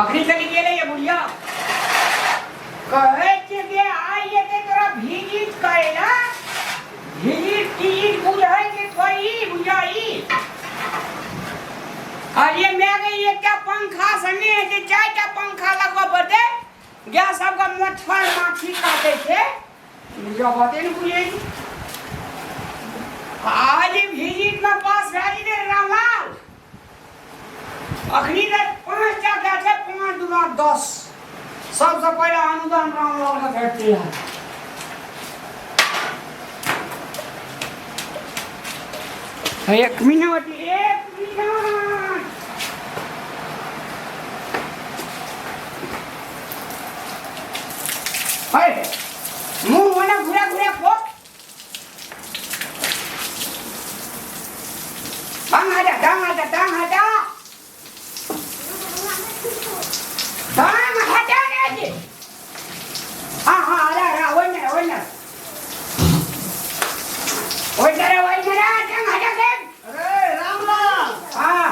अखनी चली गेलै ये बुढ़िया कहै छै जे आइ एते तोरा भिजिट करै ला भिजिट टिजिट बुझै छै थोड़ी बुझाई अरे मैं गई एकटा पंखा से नहि हेतै चारिटा पंखा लगबऽ पड़तै गाय सबके मच्छर माछी काटै छै बुझा बाते नहि बुझै छै आज भिजिट में पास भए जेतै रामलाल अखनी तक पाँच टा गाछ है पाँच दुना दस सबसे पहले अनुदान रामलाल के भेटते है एक मिनट एक मिनट हे मुंह ओना घुरा घुरा खोक टांग हटा टांग हटा टांग हटा टांग हटा ने जी हाँ हाँ अरे अरे ओए मेरा ओए मेरा ओए मेरा ओए मेरा टांग हटा के अरे रामलाल हाँ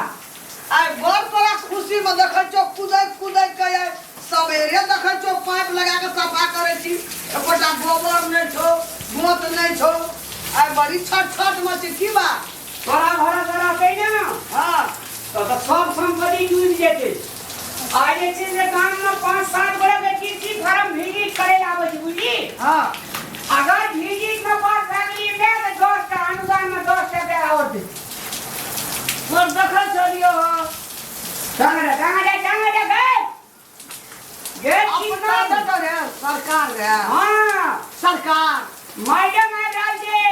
आइ बड़ तोरा खुशी में देखै छौ कुदै कुदै के आइ सवेरे देखै छौ पाइप लगा के सफा करै छी एकोटा गोबर नहि छौ गोत नहि छौ आइ बड़ी छट छट में छी की बात तोरा भरा तोरा छै ने हाँ तो सब संपत्ति डूबि जेतै आ जे छै से गाममे पाँच सात गोटा के कृषि फार्म भिजिट करे ला आबै छै बुझली हाँ अगर भिजिट में पास भए गेलियै मैं तऽ दस टा अनुदान में दस टका आओर दे पर देखै छलियौ हँ टांग दे टांग दे टांग दे गए गेट की अपना देतौ रे सरकार रे हाँ सरकार मैडम आबि रहल छै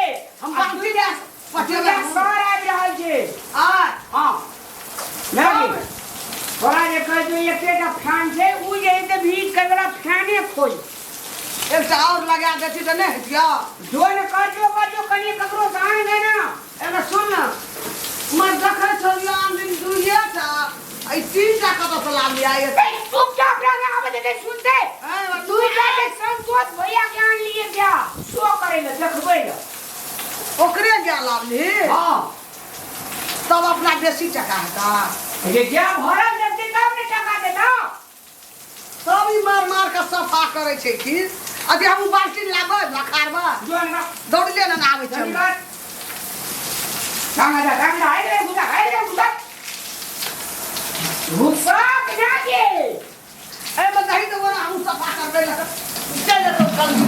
हम बाल्टी दे पटेबै दूटा सर आबि रहल छै आ हाँ नहि तोरा जे कहै छौ एकेटा फैन छै ओ जे हेतै भीज करे वला फैने खोज एकटा और लगा देती तऽ नहि हेतियौ जो ने करजो करजो कनि ककरो से आन दे ना एने सुन न मर देखै छलियौ आन दिन दुइए टा आ ई तीन टा कतऽ से लाबलियै आइ ए चुपचाप रह ना आबे दे सुनते दुइटा के संतोष भैया के आन लिए क्या शो करे ले देखबै ले ओकरे जा लाबली हां तब अपना बेसी टका हेता ये क्या भरल देखते तब ने टका देता सब ई मार मार के सफा करै छै की अथी हम बाल्टी लाबै लखारबै जो ना दौड़ले ने आबै छै धन्यवाद टांगा जा टांगा आइ रे गुदा आइ रे गुदा गुस्सा के ना के एहिमे दही देबो ने हमहूँ सफा करबै लऽ चलि जेतौ जल्दी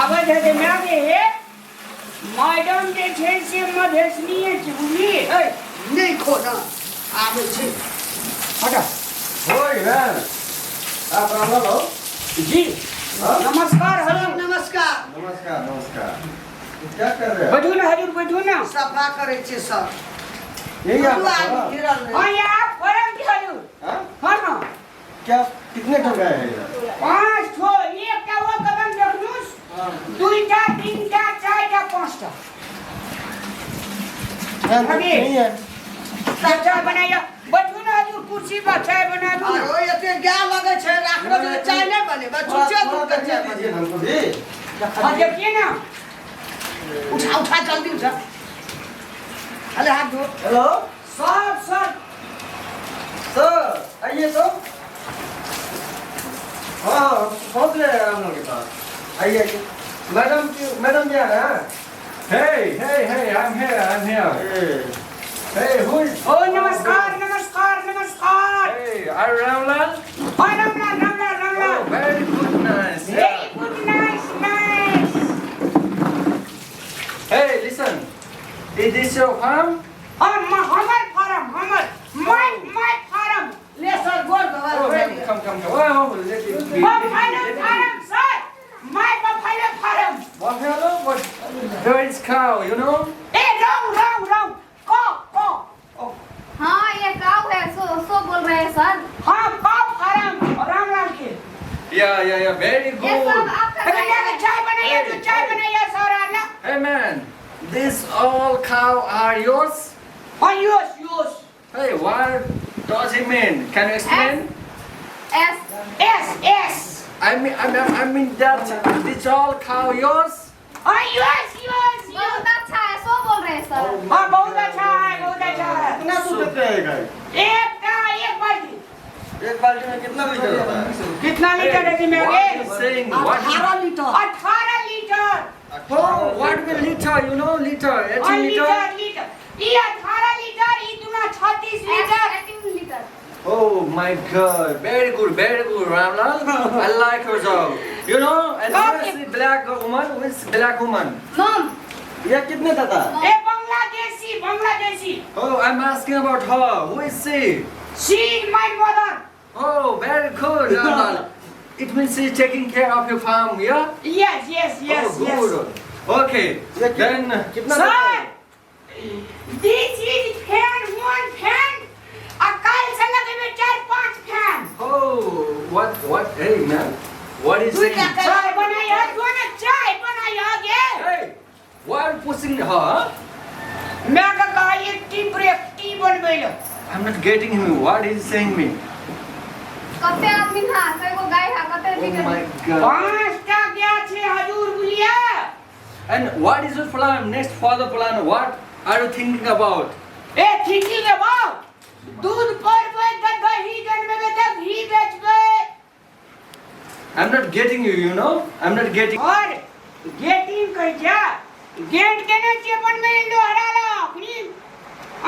आबै छै जे माय गे हे मैडम जे छै से मधेशनीये छै बुझलियै ए नहि खो ना आबै छै हटा होय है आप रामलाल हो जी हाँ? नमस्कार हजूर नमस्कार नमस्कार नमस्कार क्या कर रहे हो बैठू ना हजूर बैठू ना सफा करै छी सर यही दू आपका आदमी फॉर्म? गिरल रहै। हाँ ये आप फॉर्म की हजूर हाँ? हाँ ना क्या कितने ठो गए हैं इधर पाँच ठो एकटा वो कदम देखलू दुईटा तीनटा चारिटा पाँचटा हाँ, तो अभी। नहीं है चाय बनाइए बैठू ना हजूर कुर्सी पर चाय बना दू आरो एते गाय लगै छै राखलो छै तऽ चाय नहि बनेबै थोड़ा छुच्छे थोड़ा दूध के देखने चाय दीजिए बनेबै हमको भी हाँ देखिए ना उठा उठा जल्दी उठा अरे हाथ धो हेलो सब सर सर आइए तो हाँ हाँ हम पहुँच रहे हैं रामलाल के पास आइए आइए मैडम की मैडम भी आ रहे हैं Hey, hey, hey, I'm here, I'm here. A, Hey, who is... ओ नमस्कार नमस्कार नमस्कार Hey, are you Ramlal? हाँ Ramlal Ramlal Oh, Ramlal very good, nice. Very good nice nice Hey, listen. Is this your farm? हाँ हमर फार्म हमर my my farm ले sir गोर धोबा Oh, ma'am, come, come, come. Oh, oh, let it be. Buffalo farm sir my buffalo farm Buffalo? What? There is cow, you know? A wrong wrong wrong को को हाँ ये काऊ है सो सो बोल रहे हैं सर हाँ काउ फार्म रामलाल के Yeah, yeah, yeah, very ये सब good. आपका अरे गाय जाके है चाय बनाइए तो चाय बनाइए सर आला Hey, man, this all cow are yours? हाँ yours yours Hey, what does it mean? Can you explain? S S S I mean that this all cow yours? हाँ योस योस योस बहुत अच्छा है सो बोल रहे हैं सर हाँ बहुत अच्छा है बहुत अच्छा है कितना दूध देते हैं गाय एक का एक बाल्टी एक बाल्टी में कितना लीटर होता है? कितना लीटर है जी What मेरे is saying? What? 18 litre. 18 litre. Oh, what will liter? You know liter. और 18 liter. Litre litre ई 18 लीटर ई दुना 36 litre. 18 litre. Oh my God! Very good, Ramlal. I like her job. You know, and Okay. who is the black woman? Who is black woman? Mom. ये कितने देता है? ए Bangladeshi Bangladeshi. Oh, I'm asking about her. Who is she? She is my mother. Oh, very good, Ramlal. It means she's taking care of your farm, yeah? Yes yes yes. Oh, good. Okay, ये then कितना देता है? Sir, this is fan, one fan. आ काल से लगेबे चार पांच fan. Oh, what? Hey, man, what is saying? चाय बनाई है जो ना चाय बनाई है गे। Hey, why are you pushing her? मैं का कहलिए टी ब्रेक टी बनबै ले। I'm not getting him. What is saying me? कते आदमी हा, कएगो गाय हा, कते Oh लीटर? my God. पांचटा गया छे हजूर बुझलिए। And what is your plan? Next further plan? What are you thinking about? A thinking about दूध पड़बै तऽ दही जनमेबै तऽ घी बेचबै। I'm not getting you, you know? I'm not getting. और गेटिंग कहै छै गेट केने छियै बनबै लोहरा ला अखनी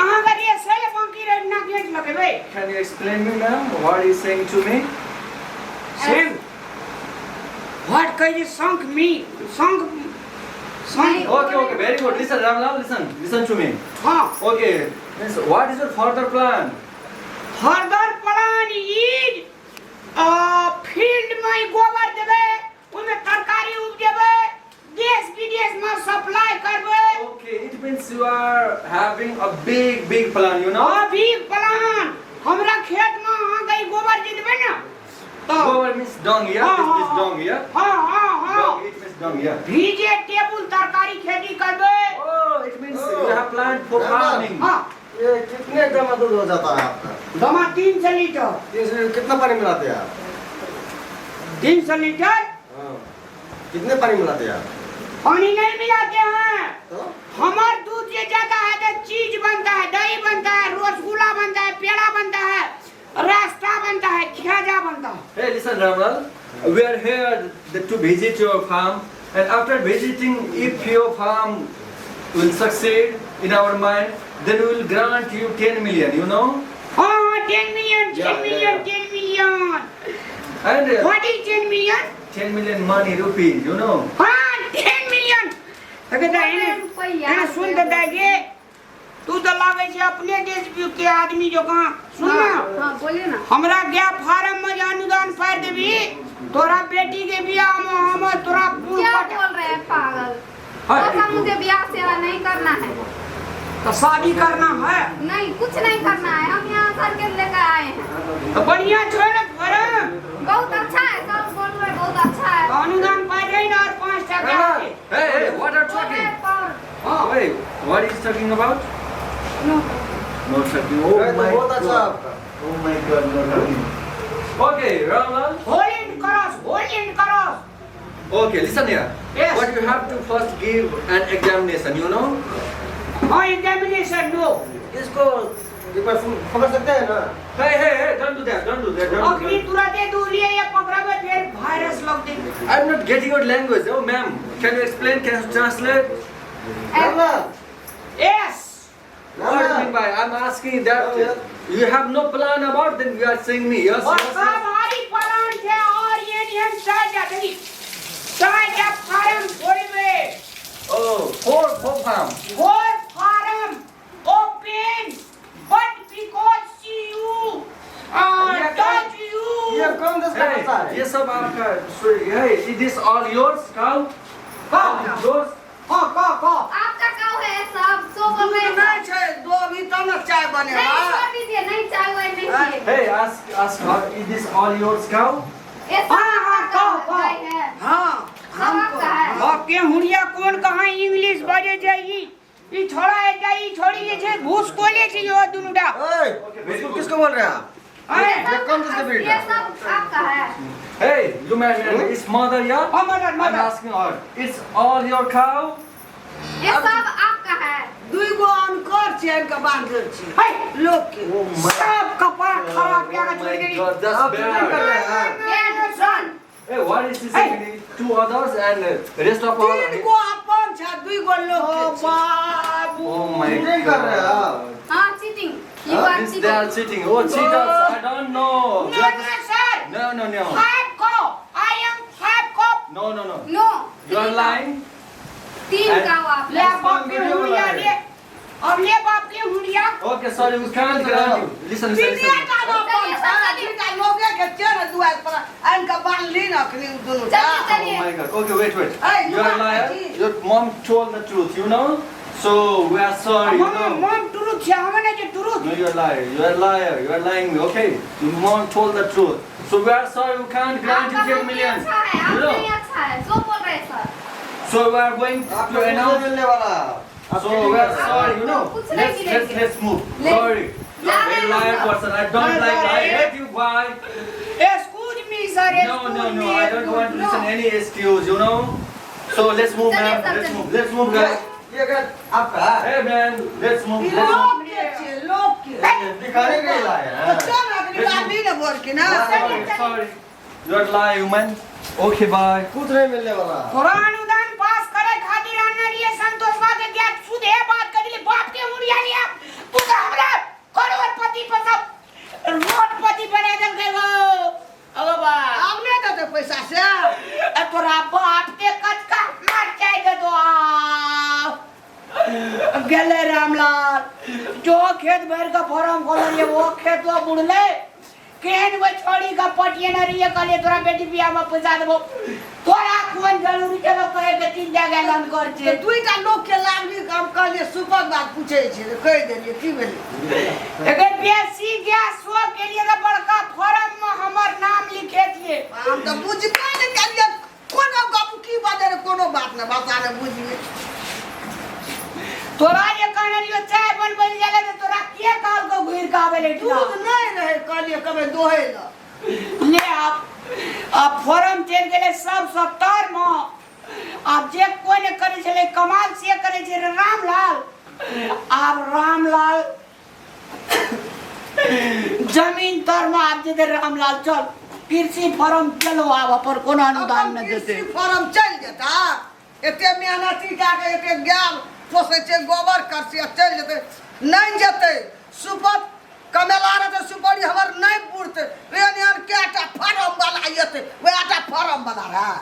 अहाँके रेसल बाकी रहे ना गेट लगेबै। Can you explain me, ma'am? What is saying to me? Same what कहै छै शंख मी शंख शंख। Okay, okay, very good. Listen, Ramlal, listen, listen to me. हाँ। Okay, means what is your further plan? Further plan is field में गोबर देबै ओहिमे तरकारी उपजेबै देश विदेश में सप्लाई करबै। Okay, it means you are having a big, big plan, you know? अभी प्लान हमरा खेत में अहाँके ई गोबर जे देबै ने तऽ Gobar means dung, yeah? हाँ, This, हाँ, this हाँ। dung, yeah? हाँ हाँ हाँ। Dung, it means dung, yeah. भीजे टेबुल तरकारी खेती करबै। Oh, it means Oh. you have planned for Ramlal. farming. हाँ। ये कितने ग्राम दूध हो जाता है आपका? दमा 300 लीटर। 300 लीटर कितना पानी मिलाते हैं आप? 300 लीटर। हाँ। कितने पानी मिलाते हैं आप? पानी नहीं मिलाते हैं। तो हमार दूध ये जाता है तो चीज बनता है, दही बनता है, रसगुल्ला बनता है, पेड़ा बनता है, रास्ता बनता है, खेजा बनता है। Hey, listen, Ramlal. We are here to visit your farm, and after visiting, if your farm will succeed in our mind, then we will grant you 10 million, you know? हाँ हाँ 10 million. Yeah, 10 yeah, million. yeah. 10 million. And what is 10 million? 10 million money, rupees, you know? हाँ 10 million. रुपैया। एने सुन तऽ दाइ गे, तू तऽ लागै छै अपने देश के आदमी जकाँ। सुन हाँ ना, हाँ, बोलिए ना। हमरा गाय फार्म में जे अनुदान पारि देबी तोरा बेटी के बियाह में हम तोरा पुल क्या पटा बोल रहे हैं पागल? हाँ। वो सब मुझे ब्याह सेवा नहीं करना है। तो शादी करना है? नहीं, कुछ नहीं करना है, हम यहाँ सर के लेकर आए हैं। तो बढ़िया छो ने फार्म? बहुत अच्छा है, सब बोल रहे हैं, बहुत अच्छा है। तो अनुदान पाइ रही ने और 5 टा गाय Ramlal, के। hey, hey, what are बोल रहे talking? हैं पर हाँ। Wait, what is talking about? No. No talking. Oh तो my बहुत अच्छा God. आपका। Oh my God, no talking. Okay, Ramlal. Hold and cross, hold and cross. Okay, listen here. Yes. What you have to first give an examination, you know? हाँ examination no. इसको एक बार पकड़ सकते हैं ना? Hey, hey, hey, don't do that, don't do that, don't do अखनी that. तुरंते दूरिए या पकड़बे फिर वायरस लग दे। I'm not getting your language. Oh, ma'am, can you explain? Can you translate? Ramlal. Yes. What do you mean by I'm asking that you have no plan about, then you are saying me. Yes, और yes, सब yes. भारी plan छै और ये नियन चार देखी चार farm खोलबे। Oh, four, four farm. Four farm open but because see you touch you. ये कौन देश का Hey, बच्चा है? ये सब आपका hey, is this all yours, cow? हाँ। Yours? हाँ का का आपका काऊ है सब सो बोल दूध रहे हैं नहीं सब। छै दो अभी तब ने चाय बनेगा। नहीं छोड़ दीजिए, नहीं चाय हुआ नहीं चाहिए। Hey, ask, ask her, is this all yours, cow? ये सब हाँ, हाँ, आपका काऊ, काऊ काऊ। है। हाँ सब आपका है। बाप के हुड़िया कौन कहाँ इंग्लिश बजे छै ई ई छोड़ा है जा ई छोड़ी जे छै घूस कोले छै यो दुनुटा। ओए, इसको किसको बोल रहे हैं आप? अरे ये कौन देश का बेटा? ये सब आपका है। Hey, you man, man, it's mother, yeah? हाँ mother I'm mother. asking her, it's all your cow? ये सब आपका है। दुई गो अनकर चैन के बांधल छी है लोग के। Oh my सब कपार खराब क्या Oh छोड़ my देली God, that's आप cheating कर bad. रहे हैं। Bad, run. Hey, what is this? Hey. Two others and rest of all. तीन गो अपन छै दुई गो लोग ओ के छै। बाबू Oh my Cheating कर रहे हैं God. आप। हाँ, cheating. You are This they are cheating. cheating. Oh, cheaters! I don't know. No no sir No, no, no. 5 को I am 5 को No, no, no. No. You are lying. तीन गाँव आप ले बाप के वीडियो हुड़िया बना रहे ले अब ले बाप के हुड़िया Okay, sorry, we can't grant you. Listen, listen, तीनिये listen. टा ने अपन चलिए, छै चलिए। तीनटा लोगे के छै ने दुआरि पर आनि कऽ बान्हली ने अखनी उ दुनू टा चलिए, चलिए। Oh my God. Okay, wait, wait. Hey, You are you are liar. cheating. Your mom told the truth, you know? So we are sorry, you mom know? Mom truth छै हम नै जे truth No, you are liar. You are liar. You are lying me, okay? Your mom told the truth. So we are sorry, we can't grant you आपका 10 mummy million. अच्छा है, You आप know? नहीं अच्छा है. जो बोल रहे हैं sir. So we are going आपको to कुछ नहीं announce. मिलने वाला। आप So cheating we are कर रहे हैं। sorry, you know? कुछ नहीं Let's let's मिलेंगे। let's move. ले- Sorry. You are जा रहे very हैं liar हम। person. I don't No, like. no, I eh. hate you. Bye. Excuse me sir No, no, no. I don't want to listen any excuse, you know? So let's move, चलिए, man. Sir, Let's चलिए। move. Let's move, guys. ये घर आपका है। Hey, man. Let's move. Let's move. लोग के छै लोग के दिखाने के लिए लाए तऽ हैं। चल अखनी बान्हली ने बोल के ना Sorry, sorry. You are lying, man. Okay, bye. कुछ नहीं मिलने वाला। तोरा अनुदान पास करे खातिर आने रहिए संतोषवा के दिया सुधे बात कर दिली बाप के हुड़िया लिया तू तो हमरा करोड़पति पर सब रोडपति बना देल गए हो अगो बा आब नहि देतै पैसा से ए तोरा बाप के कचका मार चाय दे दो आ गेले रामलाल जो खेत भर का फॉर्म खोल रही वो खेत वो बुड़ले केहन वो छोड़ी का पटिए न रही कहलिए तोरा बेटी बियाह में पैसा देबो तोरा कोन जरूरी छै लोग कहे के तीन जगह लन कर तऽ छै दुईटा लोग के लागली हम कहलियै सुपक बात पूछै छै तऽ कहि देलियै की भेलै अगर बेसी गैस सो के लिए तो बड़का फॉर्म में हमर नाम लिखे थिए हम तऽ बुझबे नहि केलियै कोनो गप की बाजै रहै कोनो बात नहि भाषा नहि बुझलियै तोरा जे कहने रहियो चाय बनबै लए गेलै तऽ तोरा के कहलकौ घुरि के आबै लए दूध नहि रहै कहलियै कबै दोहै लए ले आप आब फॉर्म चलि गेलै सब सत्तर मे आब जे कोइ नहि करै छलै कमाल से करै छै रे रामलाल आब रामलाल जमीन तर मे आब जेतै रामलाल चल कृषि फॉर्म चलो आब अपन कोनो अनुदान अपन नहि देतै कृषि फॉर्म चलि जेता एते मेहनती कए कऽ एते गाय पोसै छै गोबर करसी आ चलि जेतै नहि जेतै सुपत कमेला रहतै सुपरी हमर नहि पुरतै एहन एहन कएटा फारम वाला एतै वएहटा फारम वाला रहै।